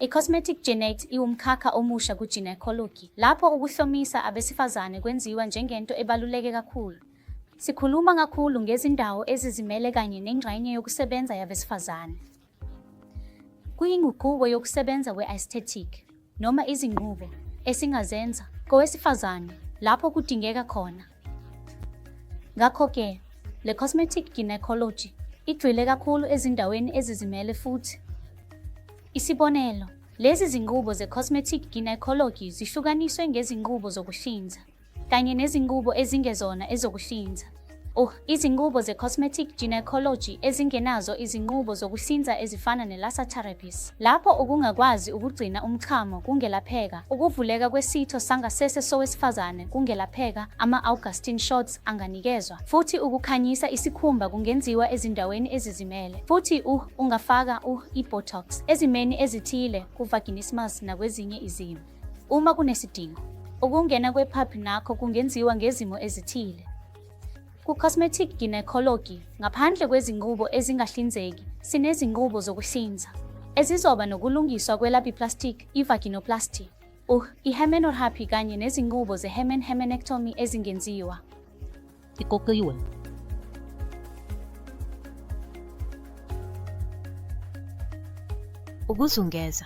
I-cosmetic gynate iwumkhakha omusha ku-gynecology, lapho ukuhlomisa abesifazane kwenziwa njengento ebaluleke kakhulu. Sikhuluma kakhulu ngezindawo ezizimele kanye nengxenye yokusebenza yabesifazane. Kuyinguquko yokusebenza kwe-aesthetic noma izinqubo esingazenza kowesifazane lapho kudingeka khona. Ngakho-ke, le cosmetic gynecology igxile kakhulu ezindaweni ezizimele futhi. Isibonelo, lezi zinqubo ze-cosmetic gynecology zihlukaniswe ngezinqubo zokuhlinza kanye nezinqubo ezingezona ezokuhlinza. Izinqubo ze-cosmetic gynecology ezingenazo izinqubo zokuhlinza ezifana ne-laser therapies, lapho ukungakwazi ukugcina umchamo kungelapheka, ukuvuleka kwesitho sangasese sowesifazane kungelapheka, ama-Augustine shots anganikezwa, futhi ukukhanyisa isikhumba kungenziwa ezindaweni ezizimele, futhi ungafaka i-Botox ezimeni ezithile ku-vaginismus nakwezinye izimo, uma kunesidingo. Ukungena kwe-PAP nakho kungenziwa ngezimo ezithile. Ku-cosmetic gynecology, ngaphandle kwezinqubo ezingahlinzeki, sinezinqubo zokuhlinza, ezizoba nokulungiswa kwe-labiaplasty, i-vaginoplasty, i-hymenorrhaphy kanye nezinqubo ze-hymen hymenectomy ezingenziwa. Iqoqiwe. Ukuzungeza.